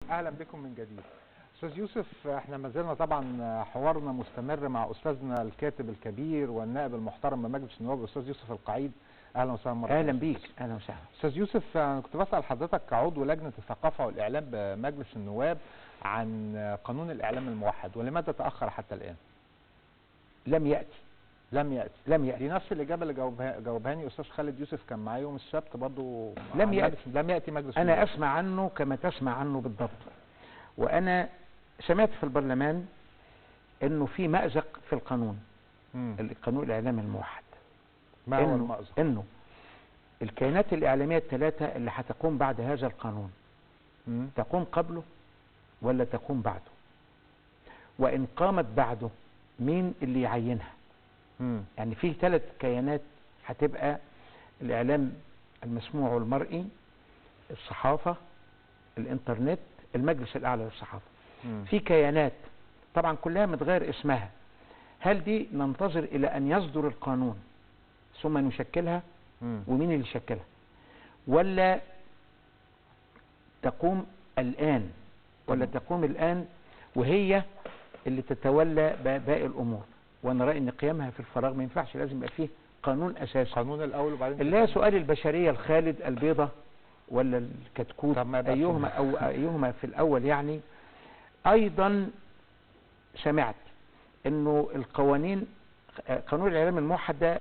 اهلا بكم من جديد. استاذ يوسف، احنا ما زلنا طبعا حوارنا مستمر مع استاذنا الكاتب الكبير والنائب المحترم بمجلس النواب الاستاذ يوسف القعيد. اهلا وسهلا مرة. اهلا بيك. اهلا وسهلا. استاذ يوسف، انا كنت بسال حضرتك كعضو لجنة الثقافة والاعلام بمجلس النواب عن قانون الاعلام الموحد، ولماذا تاخر حتى الان؟ لم ياتي. لم ياتي. لم ياتي. دي نفس الاجابة اللي جاوبهاني استاذ خالد يوسف، كان معايا يوم السبت برضه. لم ياتي. لم ياتي مجلس انا النواب. اسمع عنه كما تسمع عنه بالضبط. وانا سمعت في البرلمان انه في مأزق في القانون، القانون الاعلامي الموحد. ما هو المأزق؟ انه الكيانات الاعلامية الثلاثة اللي هتقوم بعد هذا القانون تقوم قبله ولا تقوم بعده؟ وان قامت بعده مين اللي يعينها؟ يعني في ثلاث كيانات هتبقى: الاعلام المسموع والمرئي، الصحافة، الانترنت، المجلس الاعلى للصحافة. في كيانات طبعا كلها متغير اسمها. هل دي ننتظر الى ان يصدر القانون ثم نشكلها؟ ومين اللي يشكلها؟ ولا تقوم الآن، ولا تقوم الآن وهي اللي تتولى باقي الأمور؟ وأنا رأيي إن قيامها في الفراغ ما ينفعش، لازم يبقى فيه قانون أساسي. قانون الأول وبعدين اللي هي سؤال البشرية، الخالد البيضة ولا الكتكوت، أيهما أو أيهما في الأول يعني. أيضا سمعت إنه القوانين، قانون الإعلام الموحد ده،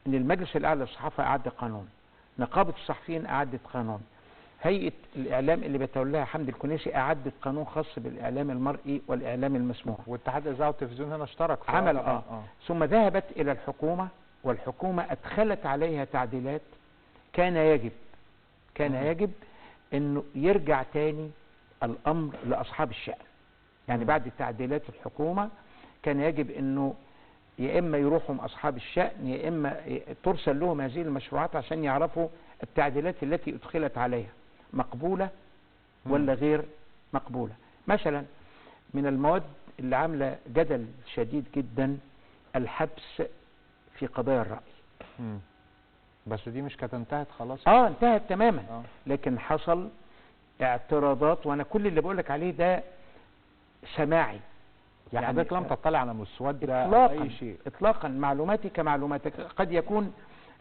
ان المجلس الاعلى للصحافة اعد قانون، نقابة الصحفيين اعدت قانون، هيئة الاعلام اللي بيتولاها حمدي الكنيسي اعدت قانون خاص بالاعلام المرئي والاعلام المسموع، واتحاد الاذاعة والتلفزيون هنا اشترك في عمل ثم ذهبت الى الحكومة، والحكومة ادخلت عليها تعديلات. كان يجب كان يجب انه يرجع تاني الامر لاصحاب الشأن. يعني بعد تعديلات الحكومة كان يجب انه يا إما يروحوا أصحاب الشأن، يا إما ترسل لهم هذه المشروعات عشان يعرفوا التعديلات التي أدخلت عليها مقبولة ولا غير مقبولة. مثلا من المواد اللي عاملة جدل شديد جدا الحبس في قضايا الرأي. بس دي مش كانت انتهت خلاص؟ انتهت تماما. لكن حصل اعتراضات، وأنا كل اللي بقولك عليه ده سماعي. يعني حضرتك لم تطلع على مسودة أو أي شيء؟ إطلاقا. معلوماتي كمعلوماتك، قد يكون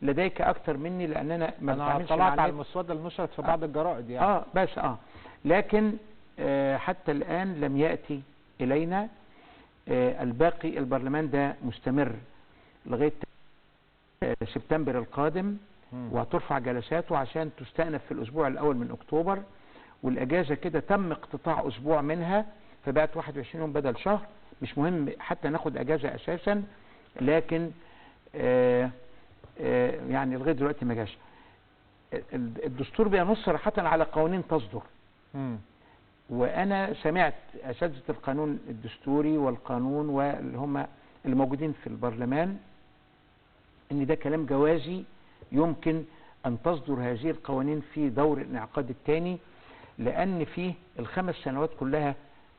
لديك أكثر مني لأن أنا ما أنا طلعت على المسودة اللي نشرت في بعض الجرائد يعني. بس لكن حتى الآن لم يأتي إلينا. الباقي البرلمان ده مستمر لغاية سبتمبر القادم، وهترفع جلساته عشان تستأنف في الأسبوع الأول من أكتوبر، والأجازة كده تم اقتطاع أسبوع منها فبقت 21 يوم بدل شهر. مش مهم حتى ناخد اجازه اساسا، لكن يعني لغاية دلوقتي ما جاش. الدستور بينص صراحة على قوانين تصدر. وانا سمعت اساتذة القانون الدستوري والقانون واللي هم اللي موجودين في البرلمان ان ده كلام جوازي، يمكن ان تصدر هذه القوانين في دور الانعقاد الثاني، لان فيه الخمس سنوات كلها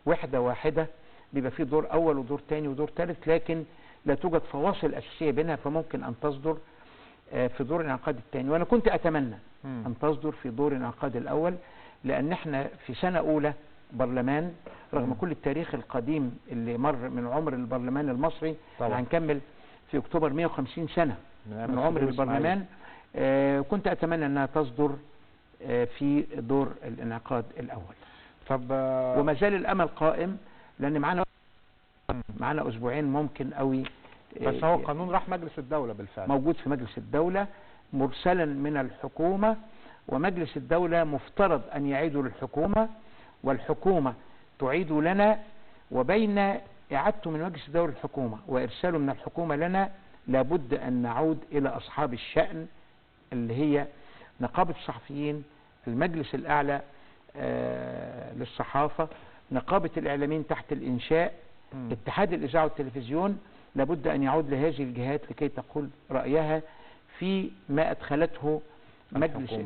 وحدة واحدة، بيبقى فيه دور أول ودور تاني ودور ثالث، لكن لا توجد فواصل أساسية بينها، فممكن أن تصدر في دور الانعقاد الثاني. وأنا كنت أتمنى أن تصدر في دور الانعقاد الأول، لأن احنا في سنة أولى برلمان، رغم كل التاريخ القديم اللي مر من عمر البرلمان المصري، هنكمل في أكتوبر 150 سنة من عمر البرلمان. كنت أتمنى أنها تصدر في دور الانعقاد الأول. طب وما زال الامل قائم، لان معانا اسبوعين ممكن قوي. بس هو القانون راح مجلس الدولة بالفعل، موجود في مجلس الدولة مرسلا من الحكومة، ومجلس الدولة مفترض ان يعيده للحكومة، والحكومة تعيد لنا، وبين اعادته من مجلس الدولة للحكومة وارساله من الحكومة لنا لابد ان نعود الى اصحاب الشأن اللي هي نقابة الصحفيين، المجلس الاعلى للصحافة، نقابة الإعلاميين تحت الإنشاء، اتحاد الإذاعة والتلفزيون. لابد أن يعود لهذه الجهات لكي تقول رأيها في ما أدخلته مجلس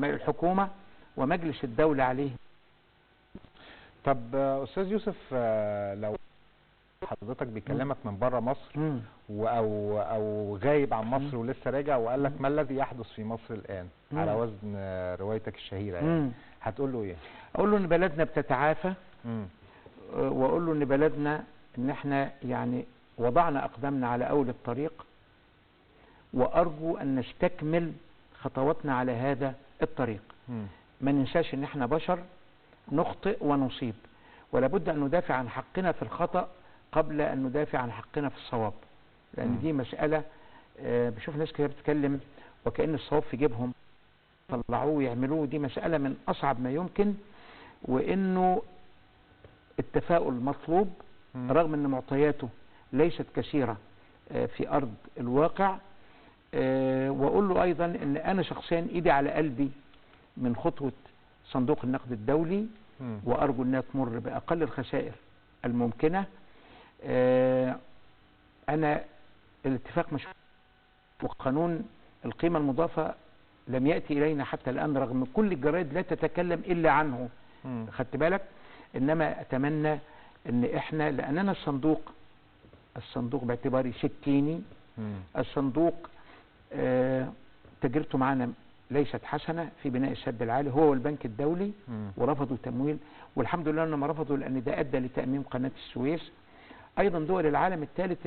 الحكومة ومجلس الدولة عليه. طب أستاذ يوسف، لو حضرتك بيكلمك من بره مصر او غايب عن مصر ولسه راجع وقال لك ما الذي يحدث في مصر الان على وزن روايتك الشهيرة يعني، هتقول له ايه؟ اقول له ان بلدنا بتتعافى، واقول له ان بلدنا ان احنا يعني وضعنا اقدامنا على اول الطريق، وارجو ان نستكمل خطواتنا على هذا الطريق. ما ننساش ان احنا بشر نخطئ ونصيب، ولا بد ان ندافع عن حقنا في الخطأ قبل ان ندافع عن حقنا في الصواب، لان دي مسألة بشوف ناس كده بتتكلم وكأن الصواب في جيبهم، طلعوه ويعملوه، دي مسألة من اصعب ما يمكن. وانه التفاؤل مطلوب رغم ان معطياته ليست كثيرة في ارض الواقع. واقول له ايضا ان انا شخصيا ايدي على قلبي من خطوة صندوق النقد الدولي، وارجو انها تمر باقل الخسائر الممكنة. انا الاتفاق مش وقانون القيمة المضافة لم يأتي الينا حتى الان، رغم كل الجرائد لا تتكلم الا عنه، خدت بالك؟ انما اتمنى ان احنا، لاننا الصندوق باعتباري ستيني، الصندوق تجربته معنا ليست حسنة في بناء السد العالي، هو والبنك الدولي، ورفضوا تمويل، والحمد لله انهم رفضوا لان ده ادى لتأميم قناة السويس. ايضا دول العالم الثالث